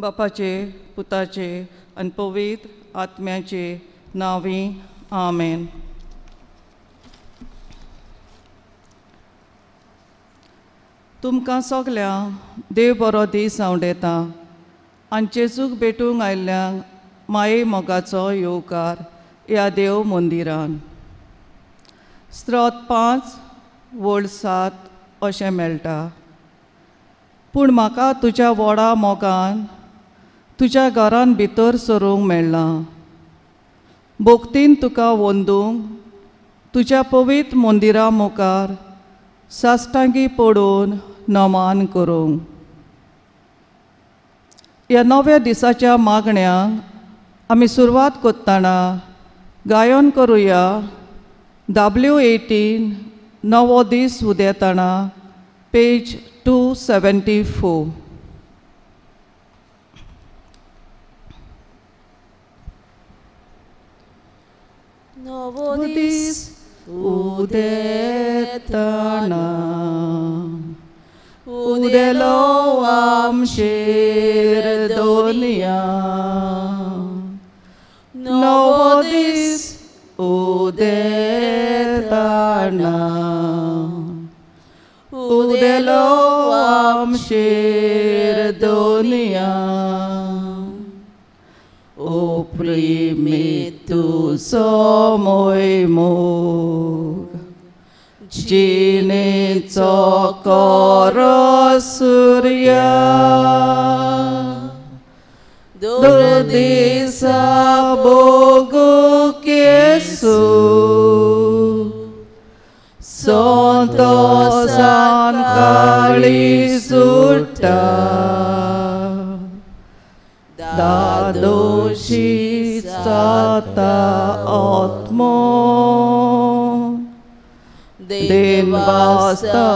बापाचे पुताचे आनी पवित्र आत्म्याचे नांवी आमेन. तुमकां सगळ्यांक देव बरो दीस आवडटा आनी जेजूक भेटूंक आयिल्ल्यांक माये मोगाचो येवकार ह्या देव मंदिरान. स्त्रोत 5 वळ 7 अशें मेळटा. पूण म्हाका तुज्या व्हडा मोगान तुज्या घरान भितर सरूंक मेळ्ळां. भक्तीन तुका वंदूंक तुज्या पवित्र मंदिरा मुखार साश्टांगी पडून नमान करूंक. ह्या नव्या दिसाच्या मागण्यांक आमी सुरवात करतना गायन करुया W18 नवो दीस उदेतना पेज 274. नवो दीस उदेतना उदेलो आमचेर दोनिया. नवो दीस उदेतना उदेलो आमचेर दोनिया. ओ प्रेमी तुजो मोय मोग जिणेचो करो सुर्या. दुर्दिसा भोगूंक येसू संतोसान काळी सुट्टा. दादोशी जाता आत्मो देवास्ता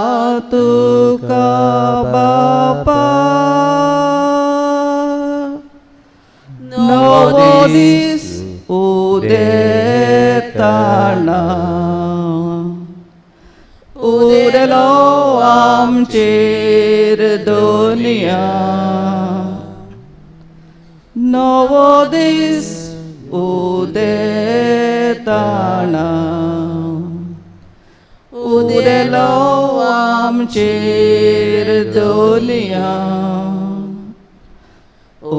तुका बापा. नवो दीस उदेतना उदेलो आमचेर दोनिया. नवो दीस उदेतना उदेलो आमचेर दोनिया. ओ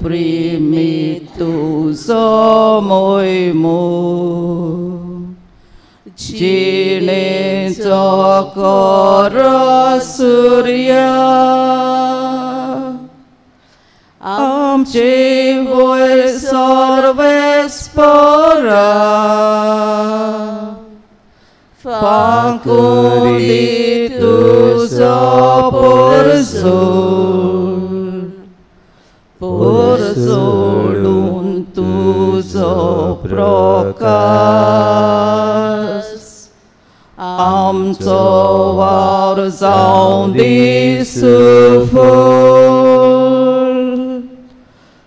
प्रेमी तुजो मोय मोग जिणेचो करो सुर्या. आमचे वयर सर्वेस्परा फांकूं दी तुजो पोरजोड पोरजोडून तुजो प्रकाश. आमचो वावर जावं दी सुफळ.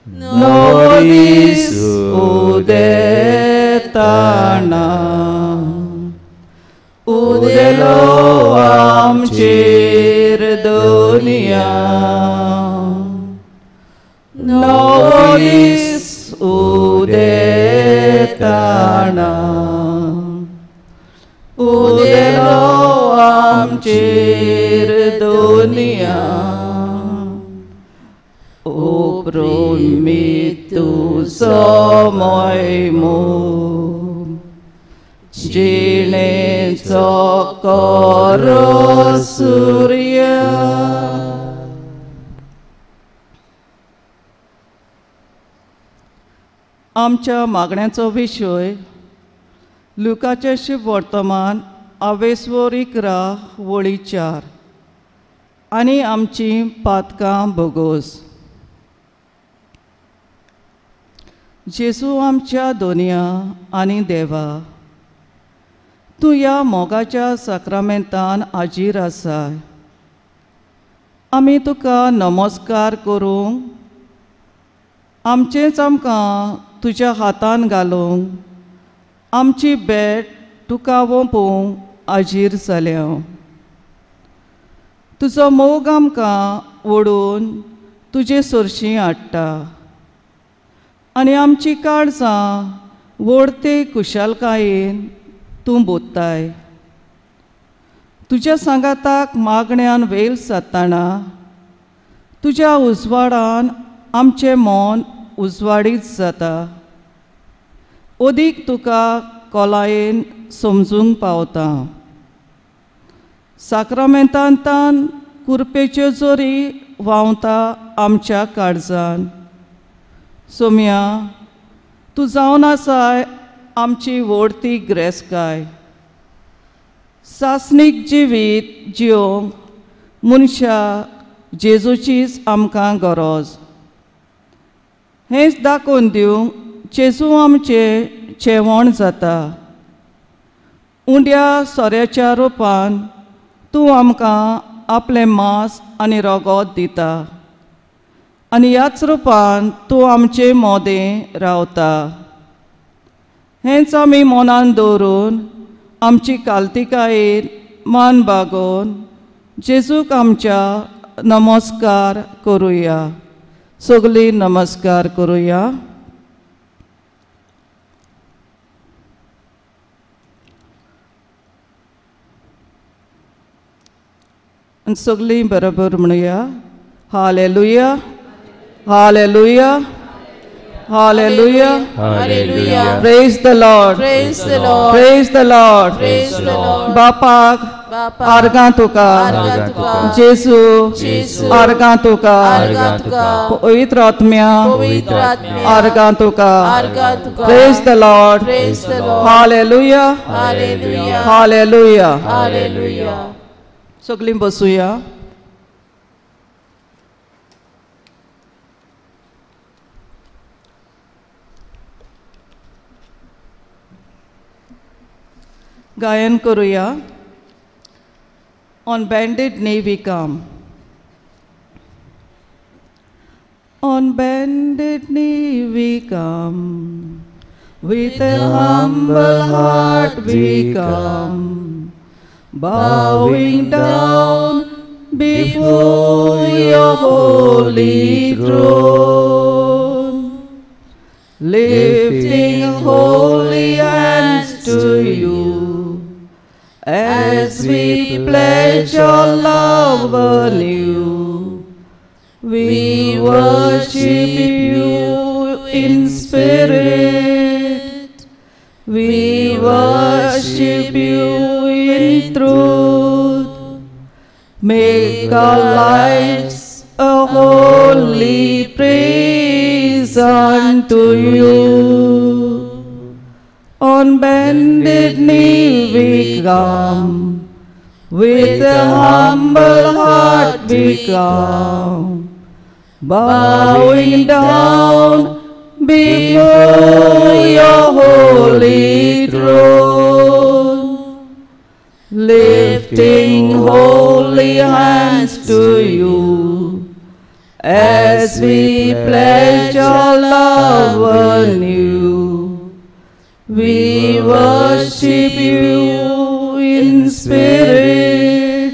नवो दीस उदेतना उदेलो आमचेर दोनिया. नवो दीस उदेतना उदेलो आमचेर दोनिया. ओ प्रेमी तुजो मोय मोग जिणेचो करो सुर्या. आमच्या मागण्याचो विशय लुकाचें शुभ वर्तमान आवेसवर 11 वळी 4 आनी आमचीं पातकां भोगोस. जेजू आमच्या दोनया आनी देवा, तूं ह्या मोगाच्या साक्रामेंतान हाजीर आसाय. आमी तुका नमस्कार करूंक आमचेंच आमकां तुज्या हातान घालूंक आमची भेट तुका वोंपूंक हाजीर जाल्या. तुजो मोग आमकां ओडून तुजे सरशीं हाडटा आनी आमची काळजां व्हडते कुशालकायेन तूं बोत्ताय. तुज्या सांगाताक मागण्यान वेल जातना तुज्या उजवाडान आमचें मन उजवाडीत जाता. अदीक तुका खोलायेन समजूंक पावता. साक्रामेंतांतान कुरपेच्यो जोरी व्हांवता आमच्या काळजान. सोम्या तूं जावन आसाय आमची व्हडती ग्रेसकाय. सासणीक जिवीत जियोंक मनशा जेजूचीच आमकां गरज. हेंच दाखोवन दिवंक जेजू आमचें जेवण जाता. उंड्या सोऱ्याच्या रुपान तूं आमकां आपलें मांस आनी रगत दिता आनी ह्याच रुपान तूं आमचे मोदें रावता. हेंच आमी मनान दवरून आमची कालतिकायेन मान बागोवन जेजूक आमच्या नमस्कार करुया. सगळीं नमस्कार करुया. आनी सगळीं बरोबर म्हणुया hallelujah hallelujah hallelujah hallelujah. Praise the Lord. Praise the Lord. Praise the Lord. Praise the Lord. बापाक आर्गां तुका, जेजू आर्गां तुका, पवित्र आत्म्या आर्गां तुका. Praise the Lord. Hallelujah hallelujah. सगळीं बसुया. गायन करूया. On bended knee we come. On bended knee we come, with a humble heart we come, bowing down before your holy throne, lifting holy hands to you as we pledge our love anew. We worship you in spirit, we worship you in truth. Make our lives a holy praise unto you. On bended knee we come, with a humble heart we come, bowing down before your holy throne, lifting holy hands to you as we pledge our love anew. We worship you in spirit,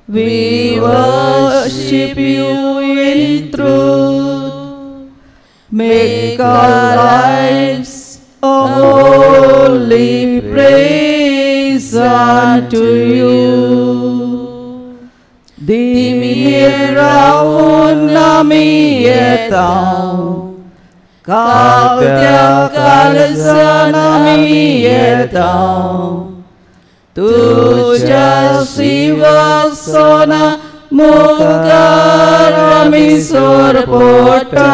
we worship you in truth. Make our lives a holy praise unto you. Dimiraunamiyetaw, kaltya kalsanamiyetaw, तुझ्या शिवसना मुखार आमी सोरपोटा.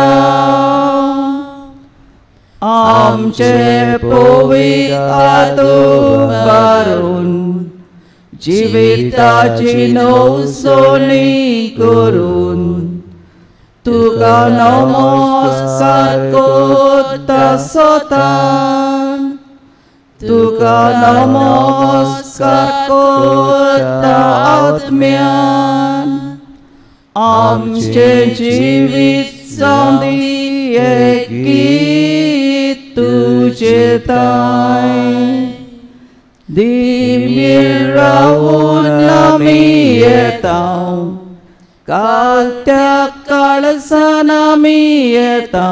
आमचे पवित्र उबारून जिविताची नवसोनी करून तुका नमस्कार करता सतान, तुका नमस्कार करता आत्म्यान. आमचे जिवीत जावं दी एक गीत तुजें ताय. दिमीर रावून आमी येता, कालत्या त्या काळसान आमी येता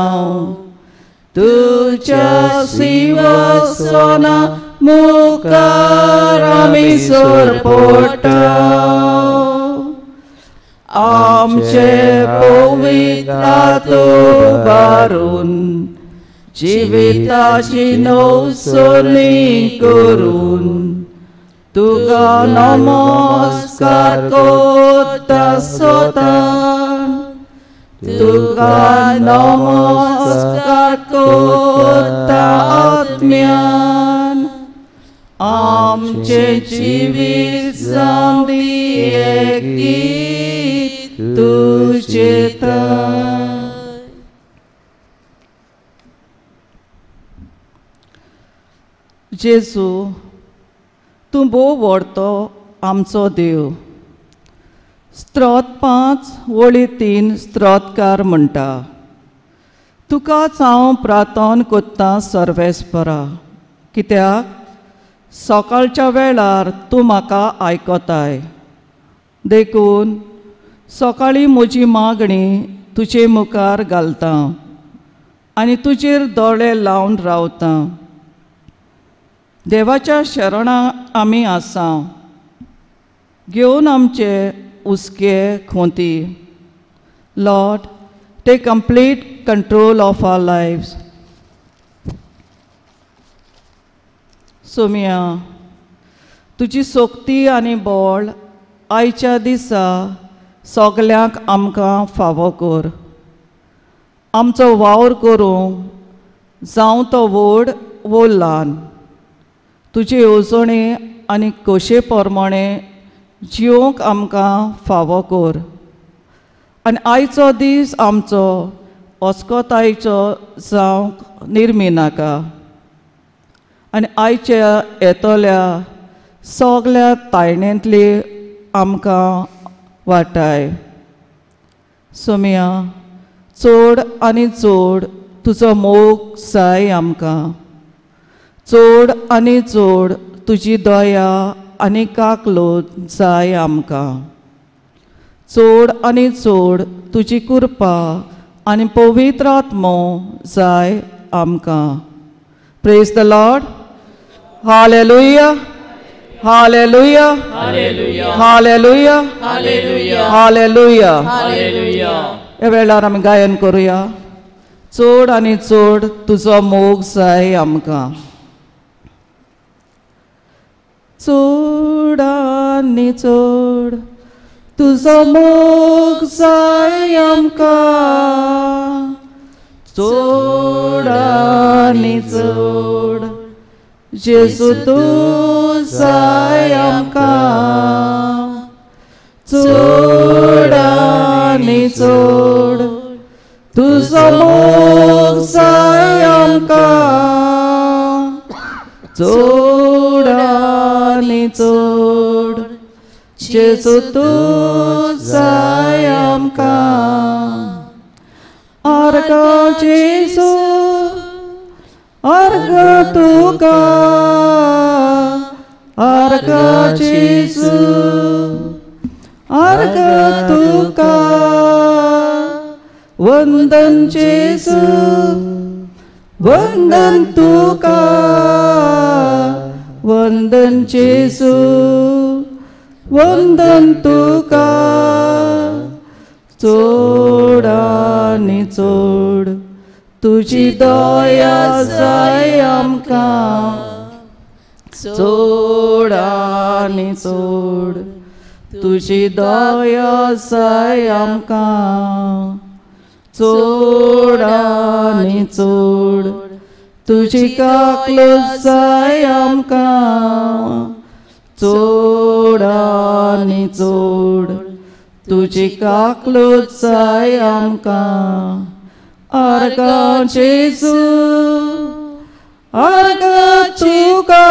तुज्या सिंहासना मुखार आमी सरपटा आमचे पवित्र उबारून जिविताची नवसणी करून तुका नमस्कार करता स्वता तुका नमस्कार करता आत्म्यान आमचे जिवीत जावं दी एक गीत तुजें जेजू तूं भोव व्हडतो आमचो देव. स्त्रोत 5 वळी 3 स्त्रोतकार म्हणटा तुकाच हांव प्रार्थना कोत्तां सर्वेस्परा कित्याक सकाळच्या वेळार तूं म्हाका आयकताय देखून सकाळीं म्हजी मागणी तुजे मुखार घालता आनी तुजेर दोळे लावन रावता. देवाच्या शरणां आमी आसा घेवन आमचे उसके खोंती. Lord, take complete control of our lives. Soumya, तुजी सोक्ती आनी बळ आयच्या दिसा सगल्यांक आमकां फावो कर. आमचो वावर करूंक जावं तो व्हड वो ल्हान तुजे येवजणे आनी कशे प्रमाणे जिवंक आमकां फावो कर आनी आयचो दीस आमचो अस्कतायचो जावंक निर्मी नाका आनी आयच्या येतल्या सगल्या तायणेंतली आमकां वाटाय. सोम्या, चड आनी चड तुजो मोग जाय आमकां, चड आनी चड तुजी दया आनी काकलोत जाय आमकां, चड आनी चड तुजी कृपा आनी पवित्र आत्मो जाय आमकां. Praise the Lord. Hallelujah, hallelujah, hallelujah, hallelujah. ह्या वेळार आमी गायन करुया. चड आनी चड तुजो मोग जाय आमकां, चड आनी चड तुजो मोग जाय आमकां, चड आनी चड जेजू तूं जाय आमकां, चड आनी चड तुजो मोग जाय आमकां, चड आनी चड जेजू तूं जाय आमकां. अर्घ जेजू, अर्घ तुका, अर्घ जेजू, अर्घ तुका, वंदन जेजू, वंदन तुका, वंदन जेजू, वंदन तुका. चड आनी चड तुजी दया जाय आमकां, चड आनी चड तुजी दया जाय आमकां, चड आनी चड तुजी काकलूत जाय आमकां, चड आनी चड तुजी काकलूत जाय आमकां. अर्घ जेजू, अर्घ तुका,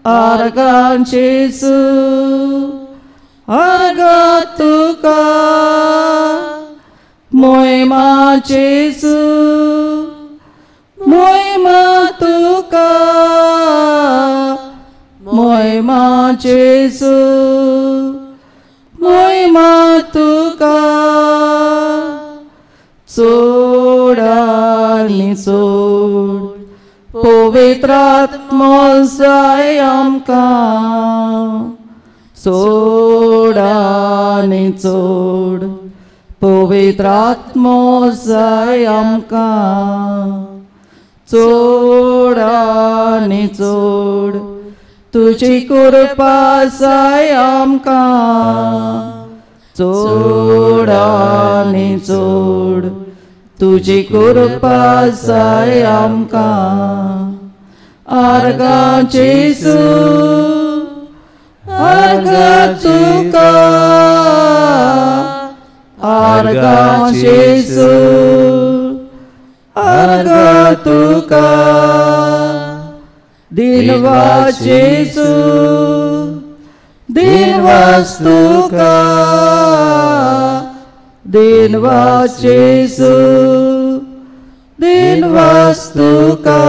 अर्घ जेजू, अर्घ तुका, मोयमा जेजू, मोयमा तुका, मोयमा जेजू, मोयमा आत्मो जाय आमकां चड आनी चड पवित्र आत्मो जाय आमकां चड आनी चड तुजी कृपा जाय आमकां चड आनी चड तुजी कृपा जाय आमकां आर्गां जेजू आर्गां तुका आर्गां जेजू आर्गां तुका दिनवास जेजू दिनवास तुका दिनवास जेजू दिनवास तुका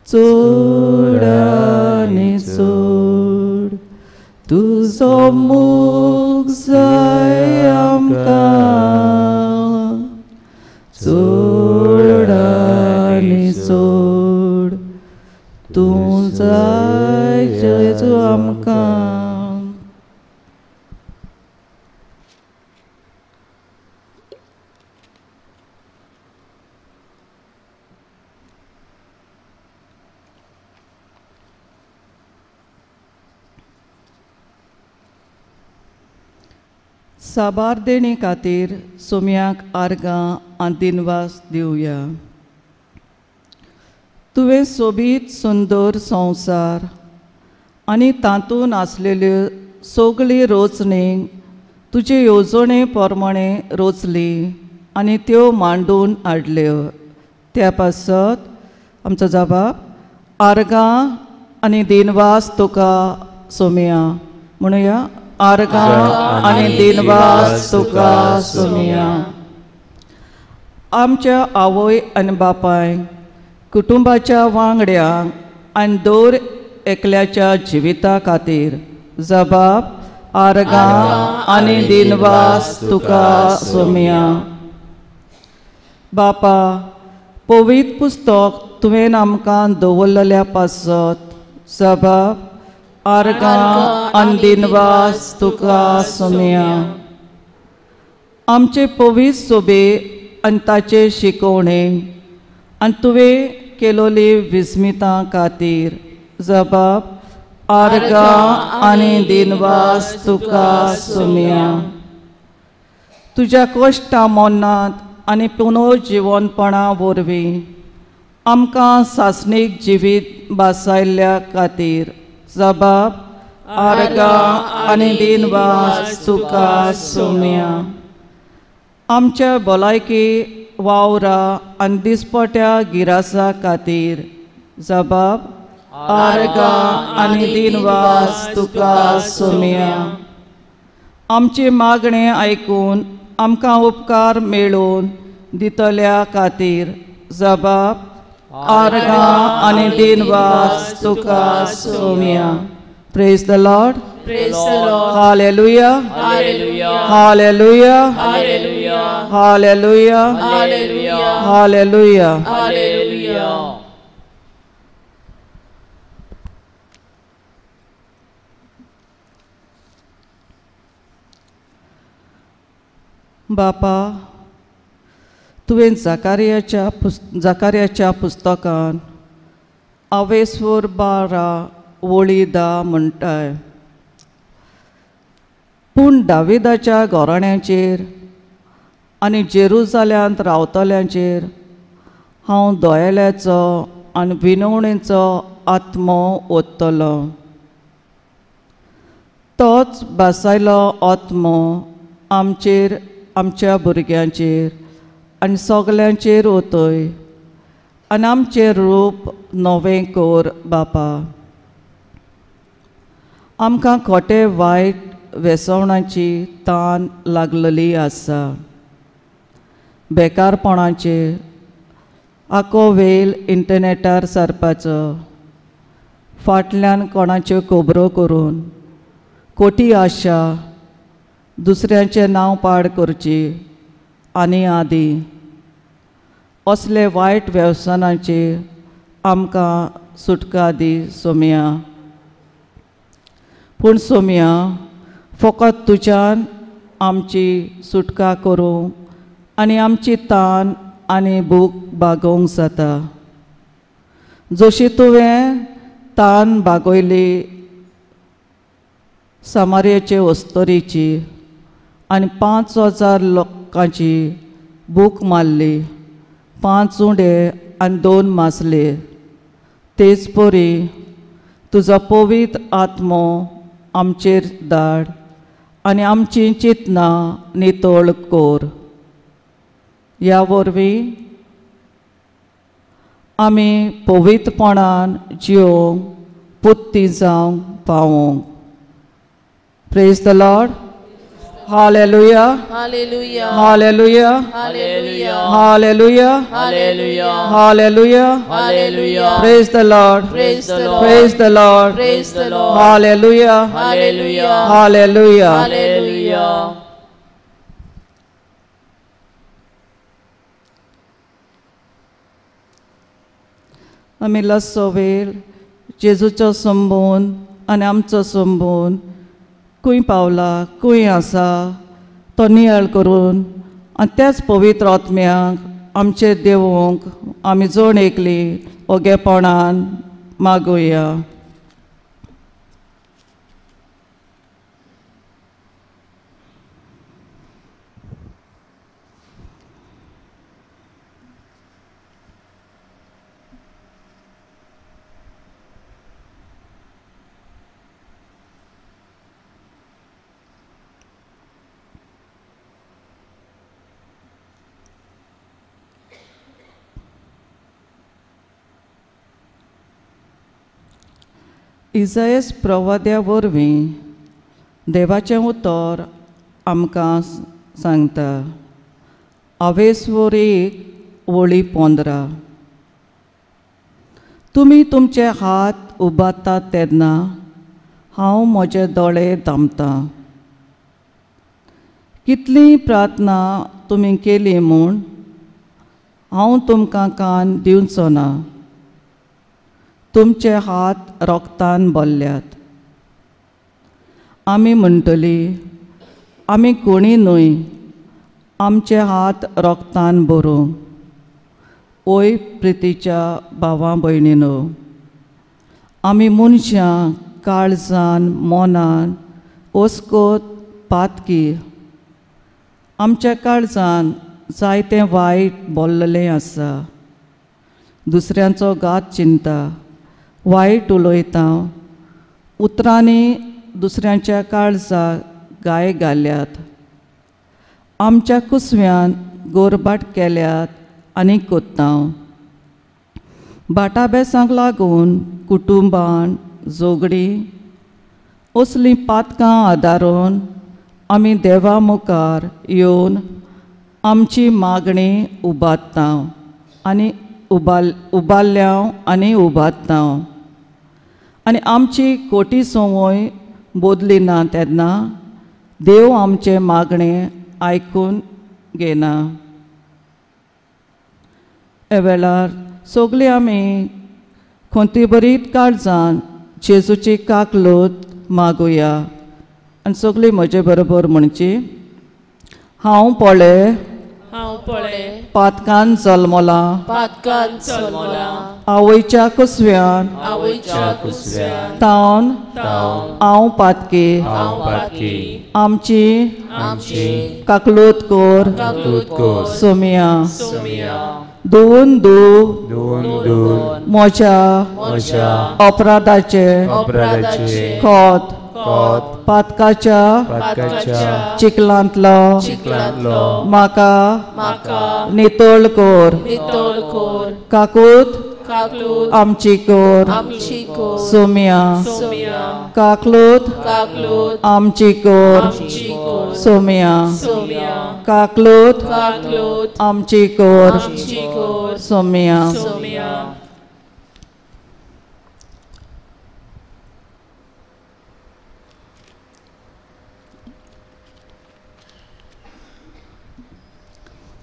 चड आनी चड तुजो मोग जाय आमकां चड आनी चड तूं जाय जेजू आमकां. साबार देणे खातीर सोम्याक आर्गां आनी दिनवास दिवया. तुवें सोबीत सुंदर संवसार आनी तातूंत आसलेल्यो सगळी रोचणी तुजे येवजणे प्रमाणे रोचली आनी त्यो मांडून हाडल्यो. त्या पासत आमचो जबाब आर्गां आनी दिनवास तुका सोम्या म्हणुया. आर्गां आनी दिनवास तुका सोम्या. आमच्या आवय आनी बापायक कुटुंबाच्या वांगड्यांक आनी दर एकल्याच्या जिविता खातीर जबाब आर्गां आनी दिनवास तुका सोम्या. बापा पवित्र पुस्तक तुवें आमकां दवरलेल्या पासत जबाब आर्गां आनी दिनवास तुका सोम्या. आमचे पवित्र सोबे आनी ताचे शिकवणे आनी तुवें केलोली विस्मितां खातीर जबाब आर्गां आनी दिनवास तुका सोम्या. तुज्या कश्टां मरणांत आनी पुनर्जिवनपणा वरवीं आमकां सासणीक जिवीत बासायल्ल्या खातीर जबाब आर्गां आनी दिनवास तुका सोम्या. आमच्या भलायकी वावरा आनी दिसपट्या गिरासा खातीर जबाब आर्गां आनी दिनवास तुका सोम्या. आमची मागणें आयकून आमकां उपकार मेळोवन दितल्या खातीर जबाब आर्गां आनी दिनवास तुका Saumya. Praise the Lord. Praise the Lord. Hallelujah. Hallelujah. Hallelujah. Hallelujah. Hallelujah. Hallelujah. Hallelujah. Hallelujah. बापा तुवें जाकार्याच्या पुस्तकान आवेस्वर 12 वळी 10 म्हणटाय, पूण दाविदाच्या घराण्याचेर आनी जेरुजाल्यांत रावतल्यांचेर हांव दयाळ्याचो आनी विनवणेचो आत्मो ओततलो. तोच बासायलो आत्मो आमचेर, आमच्या भुरग्यांचेर आनी सगल्यांचेर ओतय आनी आमचें रूप नवें कर बापा. आमकां खोटे वायट वेसवणाची तान लागलेली आसा, बेकारपणाचे आखो वेळ इंटरनेटार सारपाचो, फाटल्यान कोणाच्यो खबरो करून खोटी आशा, दुसऱ्यांचें नांव पाड करची आनी आदी असले वायट वेवसानाचे आमकां सुटका दी सोम्या। पूण सोम्या फकत तुज्यान आमची सुटका करूंक आनी आमची तान आनी भूक भागोवंक जाता। जशी तुवें तान भागयली सामारियाचे अस्तोरीची आनी 5000 लोकांची भूक मारली, 5 उंडे आनी 2 मासले, तेच परी तुजो पवित्र आत्मो आमचेर धाड आनी आमची चिंतनां नितळ कर। ह्या वरवीं आमी पवित्रपणान जियोंक पुत्ती जावंक पावोंक। Praise the Lord. Hallelujah. Hallelujah. Hallelujah. Hallelujah. Hallelujah. Hallelujah. Hallelujah. Hallelujah. Praise the Lord. Praise the Lord. Praise the Lord. Praise the Lord. Hallelujah. Hallelujah. Hallelujah. Hallelujah. आमी लस्सो वेळ जेजूचो संबोन आनी आमचो संबोन खंय पावला खंय आसा तो नियाळ करून आनी त्याच पवित्र आत्म्याक आमचे देवूंक आमी जण एकली ओगेपणान मागुया। इजायस प्रवाद्या वरवीं देवाचें उतर आमकां सांगता। आवेसवर 1 वळी 15। तुमी तुमचे हात उबारतात तेन्ना हांव म्हजे दोळे दामतां। कितली प्रार्थना तुमी केली म्हूण हांव तुमकां कान दिवचो ना। तुमचे हात रोगतान भरल्यात। आमी म्हणटली आमी कोणी न्हय, आमचे हात रोगतान भरूं। ओय प्रितीच्या भावा भयणीनो, आमी मनशां काळजान मनान ओस्कोत पातकी, आमच्या काळजान जायतें वायट बोल्ललें आसा। दुसऱ्यांचो घात चिंता, वायट उलयता, उतरांनी दुसऱ्यांच्या काळजाक गाय घाल्यात, आमच्या कुसव्यान गोरबाट केल्यात आनी कोत्ता। बाटाबेसांक लागून कुटुंबान झगडीं असलीं पातकां आदारून आमी देवा मुखार येवन आमची मागणी उबारता आनी उबारल्या आनी उबारता आनी आमची कोटी संवय बदली ना तेन्ना देव आमचें मागणें आयकून घेना। ह्या वेळार सगळीं आमी खंती बरीत काळजान जेजूची काकलूत मागुया आनी सगळीं म्हजे बरोबर म्हणची, हांव पळय पातकान जल्मला, आवयच्या कुसव्यान तावन हांव पातकी, आमची काकलूत कर सोमिया, दोन दोन म्हज्या अपराधाचे खोत पातकाच्या चिखलांतलो म्हाका नितळ कर, काकूत आमची कर सोमिया, काकलूत आमची कर सोमिया, काकलूत आमची कर सोमिया।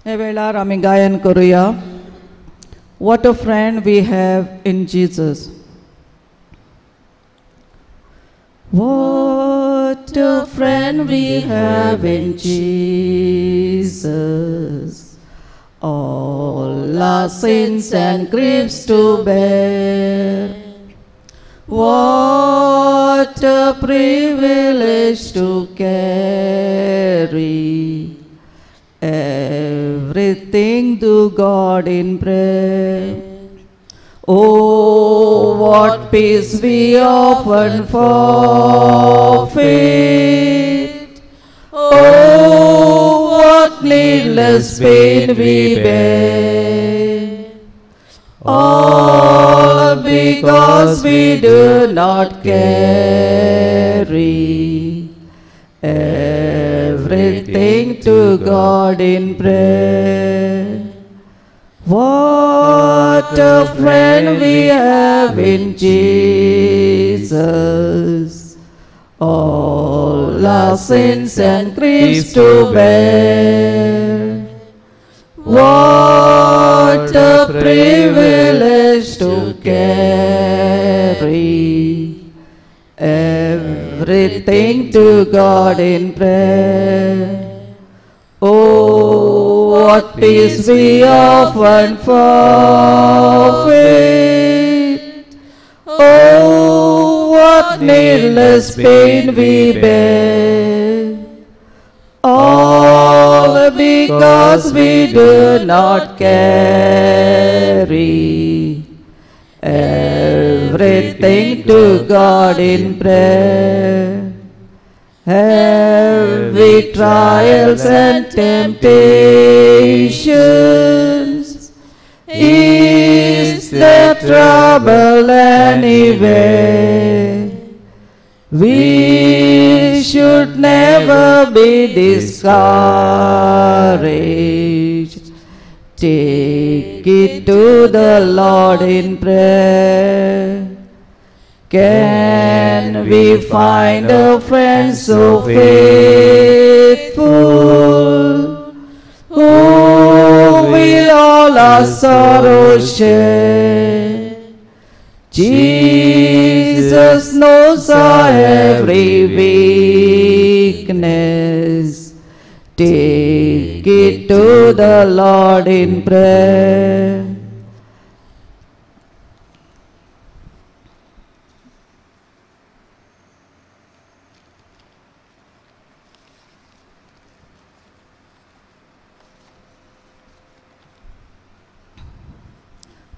हे वेळार आमी गायन करुया। What a friend we have in Jesus. What a friend we have in Jesus, all our sins and griefs to bear. What a privilege to carry everything to God in prayer. Oh, what peace we often forfeit. Oh, what needless pain we bear. All because we do not carry everything to God in prayer. What a friend we have in Jesus, all our sins and griefs to bear. What a privilege to carry everything to God in prayer. Oh, what peace we often forfeit. Oh, what needless pain we bear. All because we do not carry everything to God in prayer. Heavy trials and temptations, is there trouble anywhere? We should never be discouraged. Take it to the Lord in prayer. Can we find a friend so faithful, who will all our sorrows share? Jesus knows our every weakness. Take it to the Lord in prayer.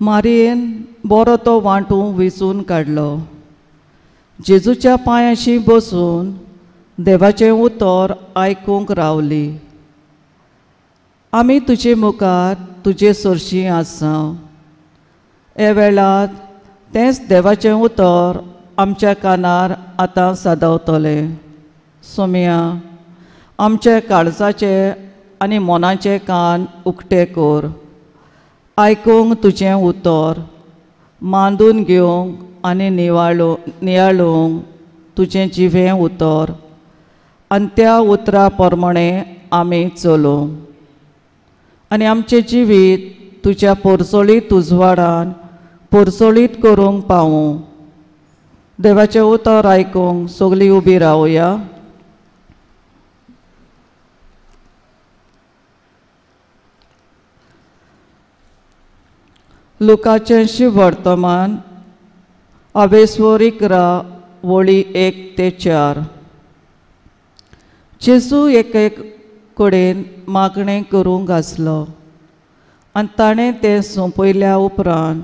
मारियेन बरो तो वांटू विचून काडलो. जेजूच्या पांयांशी बसून देवाचें उतर आयकूंक रावली. आमी तुजे मुखार तुजे सरशीं आसा. हे वेळार तेंच देवाचें उतर आमच्या कानार आतां सादवतलें. सोम्या, आमच्या काळजाचे आनी मनाचे कान उक्ते कर. आयकूंक तुजें उतर मांदून घेवंक आनी नियाळूंक तुजें जिवें उतर आनी त्या उतरा प्रमाणें आमी चलोवंक आनी आमचें जिवीत तुज्या पोरसोळीत उजवाडान पोरसोळीत करूंक पावूं. देवाचें उतर आयकूंक सगळीं उबी रावया. लुकाचें शुभवर्तमान अवेस्वर 11 वळी 1 ते 4. जेजू एक कडेन मागणें करूंक आसलो आनी ताणें तें सोंपयल्या उपरांत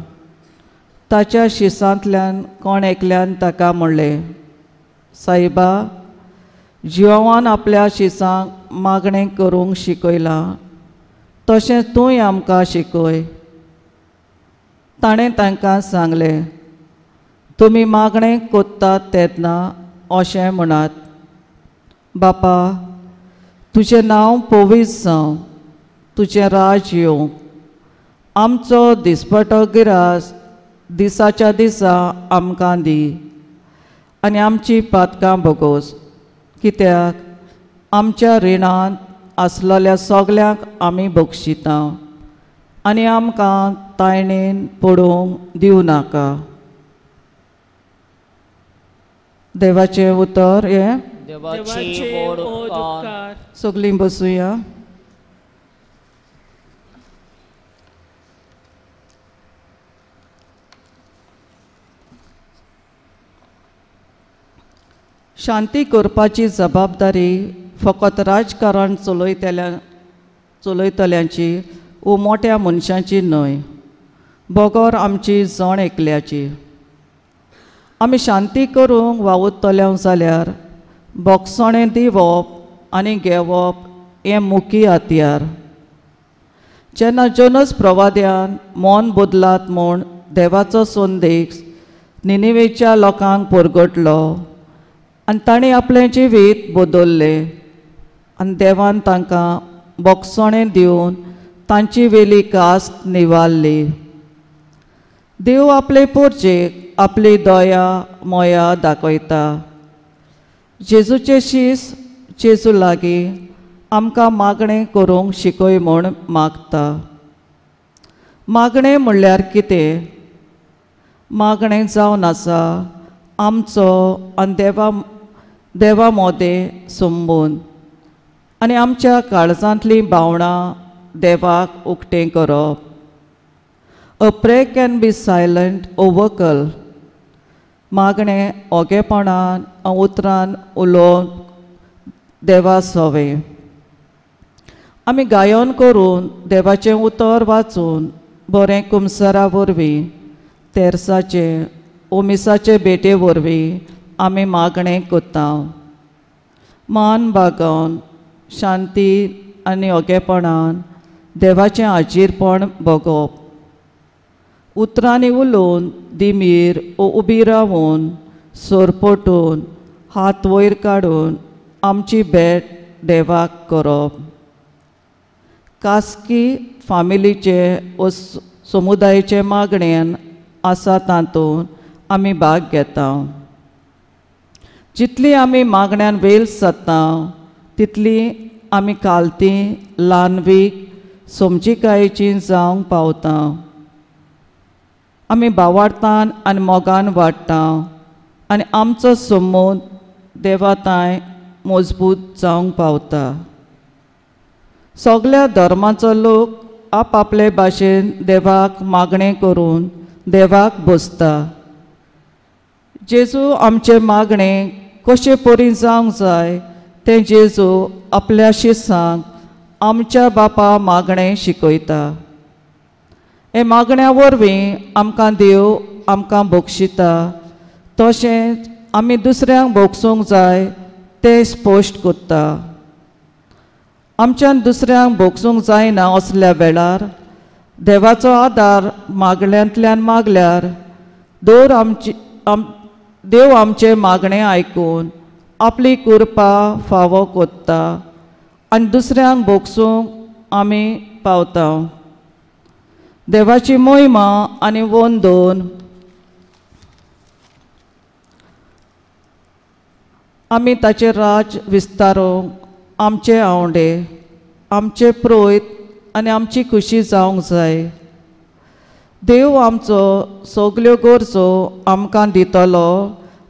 ताच्या शिसांतल्यान कोण एकल्यान ताका म्हणलें, सायबा, जिवान आपल्या शिसांक मागणें करूंक शिकयलां तशें तूंय आमकां शिकय. ताणें तांकां सांगलें, तुमी मागणें कोत्तात तेन्ना अशें म्हणात, बापा, तुजें नांव पवित्र जावं, तुजें राज येवं, आमचो दिसपटो गिरास दिसाच्या दिसा आमकां दी आनी आमची पातकां भोगोस, कित्याक आमच्या रिणांत आसलेल्या सगल्यांक आमी बक्षिता आनी आमकां तायणेन पडोवंक दिवं नाका. देवाचें उतर हें. देवाचे व्हड उपकार. सगळीं बसुया. शांती करपाची जबाबदारी फकत राजकारण चलयतल्यांची वो मोठ्या मनशांची न्हय, बगर आमची जण एकल्याची. आमी शांती करूंक वावुरतले जाल्यार बोगसणें दिवप आनी घेवप हें मुखी हत्यार. जेन्ना जोनस प्रवाद्यान मन बदलात म्हूण देवाचो संदेश निनिवेच्या लोकांक परगटलो आनी तांणी आपलें जिवीत बदल्लें आनी देवान तांकां बोगसणें दिवन तांची वेली कास्त निवारली. देव आपले पोरजेक आपली दया मोया दाखयता. जेजूचे शीस जेजू लागीं आमकां मागणें करूंक शिकय म्हूण मागता. मागणें म्हणल्यार कितें? मागणें जावन आसा आमचो आनी देवा मोदें संबंद आनी आमच्या काळजांतलीं भावनां देवाक उक्तें करप. A prayer can be silent or vocal. मागणें ओगेपणान उतरान उलोवन देवा सोवें. आमी गायन करून देवाचें उतर वाचून बरें कुमसरा वरवीं तेर्साचें ओमिसाचे भेटे वरवीं आमी मागणें करता. मान बागोवन शांती आनी ओगेपणान देवाचें आजीरपण भोगप. उतरांनी उलोवन दिमीर ओ उबी रावून सोरपोटून हात वयर काडून आमची भेट देवाक करप. कास्की फामिलीचे ओ समुदायाचे मागणेन आसा तातूंत आमी भाग घेता. जितली आमी मागण्यान वेल जाता तितली आमी कालती ल्हानवीक समजिकायेची जावंक पावता. आमी भावार्थान आनी मोगान वाडटा आनी आमचो संबंद देवा तांय मजबूत जावंक पावता. सगल्या धर्माचो लोक आपआपले भाशेन देवाक मागणें करून देवाक बसता. जेजू आमचें मागणें कशें परी जावंक जाय तें जेजू आपल्या शिसांक आमच्या बापा मागणें शिकयता. हे मागण्या वरवीं आमकां देव आमकां बक्षिता तशेंच आमी दुसऱ्यांक भोगसूंक जाय तें स्पश्ट करता. आमच्यान दुसऱ्यांक भोगसूंक जायना असल्या वेळार देवाचो आदार मागण्यांतल्यान मागल्यार देव आमचें मागणें आयकून आपली कृपा फावो करता आनी दुसऱ्यांक भोगसूंक आमी पावता. देवाची मोहिमा आनी वंदन आमी ताचें राज विस्तारूंक आमचे आंवडे आमचे प्रोयत आनी आमची खुशी जावंक जाय. देव आमचो सगल्यो गरजो आमकां दितलो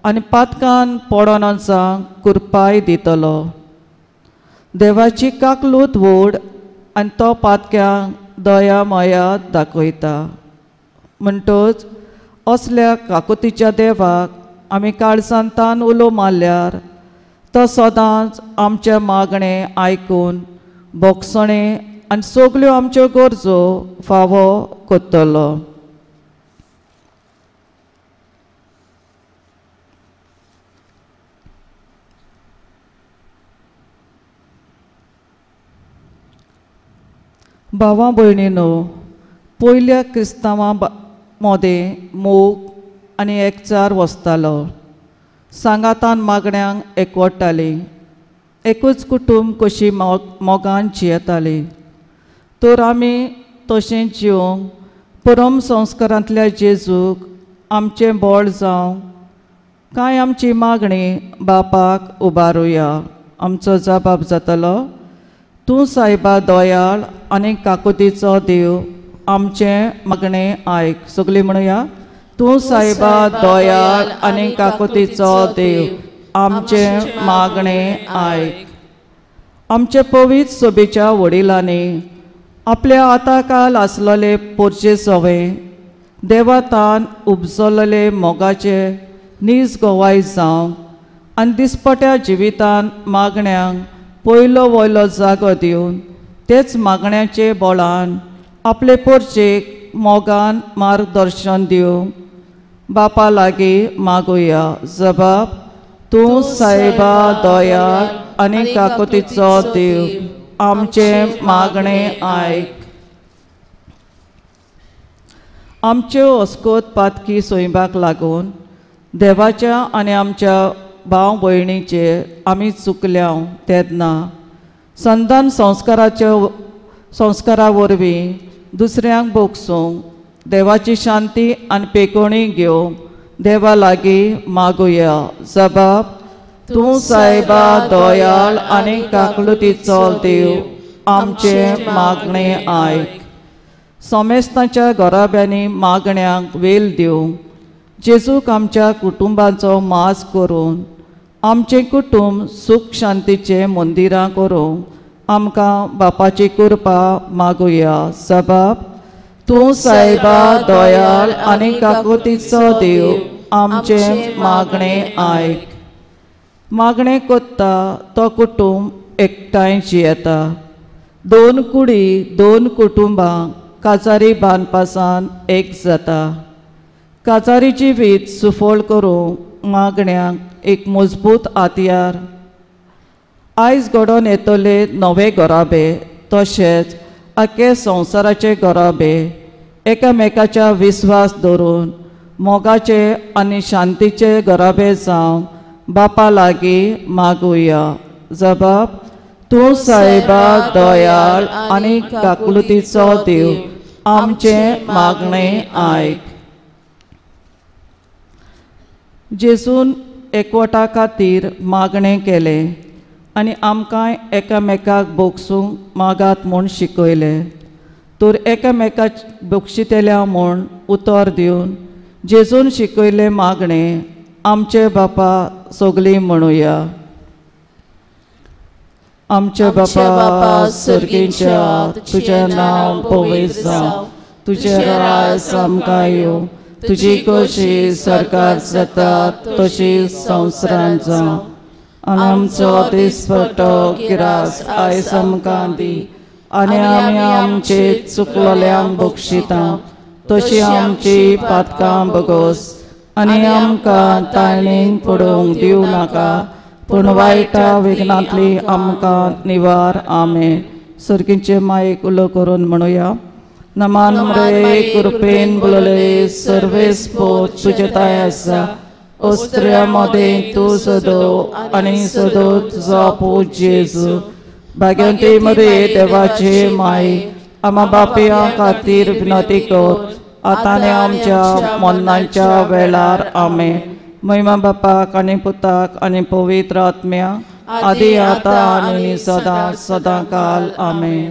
आनी पातकान पडोनांक कृपाय दितलो. देवाची काकलूत व्हड आनी तो पातक्यांक दया माया दाखयता. म्हणटच असल्या काकुतीच्या देवाक आमी काळजान तान उलो मारल्यार तो सदांच आमचें मागणें आयकून भोगसणें आनी सगल्यो आमच्यो गरजो फावो करतलो. भावा भयणीनो, पयल्या क्रिस्तांवां मोदें मोग आनी एकचार वसतालो. सांगातान मागण्यांक एकवटाली, एकूच कुटूंब कशी मोगान जियेताली. तर आमी तशें जिवंक परम संस्कारांतल्या जेजूक आमचें बळ जावंक कांय आमची मागणी बापाक उबारुया. आमचो जबाब जातलो, तूं सायबा दयाळ आनी काकुतीचो देव, आमचें मागणें आयक. सगळीं म्हणुया, तूं सायबा दयाळ आनी काकुतीचो देव, आमचें मागणें आयक. आमचे पवित्र सभेच्या वडिलांनी आपल्या आताकाल आसलेले पोरचे सवे देवातान उपजलेले मोगाचे नीज गवाय जावंक आनी दिसपट्या जिवितान मागण्यांक पयलो वयलो जागो दिवन तेच मागण्याचे बोळान आपले पोरचेक मोगान मार्गदर्शन दिवंक बापा लागीं मागुया. जबाब, तूं सायबा दयाळ आनी काकुतीचो देव, आमचें मागणें आयक. आमच्यो अस्कोत पातकी सोयबाक लागून देवाच्या आनी आमच्या भाव भयणीचे आमी चुकल्या तेन्ना संतान संस्कारा वरवीं दुसऱ्यांक भोगसूंक देवाची शांती आनी पेकोणी घेवंक देवा लागीं मागुया. जबाब, तूं सायबा दयाळ आनी काकलुतीचो देव, आमचें मागणें आयक. समेस्तांच्या घराब्यांनी मागण्यांक वेल दिवंक जेजूक आमच्या कुटुंबाचो मास करून आमचें कुटुंब सूख शांतीचें मंदिरां करूंक आमकां बापाची कृपा मागुया. जबाब, तूं सायबा दयाळ आनी काकुतीचो देव, आमचें मागणें आयक. मागणें कोत्ता तो कुटुंब एकठांय जियेता. दोन कुडी दोन कुटुंबां काजारी बांदपासान एक जाता. काजारी जिवीत सुफळ करूंक मागण्यांक एक मजबूत हातयार आयज घडोवन येतले नवे घराबे तशेंच आख्खे संवसाराचे घराबे एकामेकाच्या विस्वास धरून मोगाचे आनी शांतीचे घराबे जावंक बापा लागीं मागुया. जबाब, तूं सायबा दयाळ आनी काकुळतीचो देव, आमचें मागणें आयक. जेजून एकवटा खातीर मागणें केलें आनी आमकां एकामेकाक भोगसूंक मागात म्हूण शिकयलें. तर एकामेकाक बक्षितल्या म्हूण उतर दिवन जेजून शिकयलें मागणें आमचे बापा सगळीं म्हणुया. आमचे बापा सर्गीच्या, तुजें नांव पवित्र जावं, तुजें राज आमकां येवं, तुजी कशी सरकार जाता तशी संवसारांत जावं. आनी आमचो दिसपट्टो गिरास आयज आमकां दी आनी आमी आमचे चुकलेल्यांक बक्षिता तशी आमची पातकां बगोस आनी आमकां ताळणीक पडोवंक दिवं नाका, पूण वायटा विघ्नांतली आमकां निवार. आमेन. सर्गीचे मायेक उलो करून म्हणुया. नमान मरे कृपेन बोलले सर्वेस्पोत तुजे ताय आसा, स्त्रियां मदें तूं सदो आनी सदो तुजो पूत जेजू. भाग्यवंती मरे देवाचे माय, आमा बापया खातीर विनंती कर आतां आनी आमच्या मरणाच्या वेळार. आमेन. महिमा बापाक आनी पुताक आनी पवित्र आत्म्या, आदी आतां आनी सदां सदां काल. आमेन.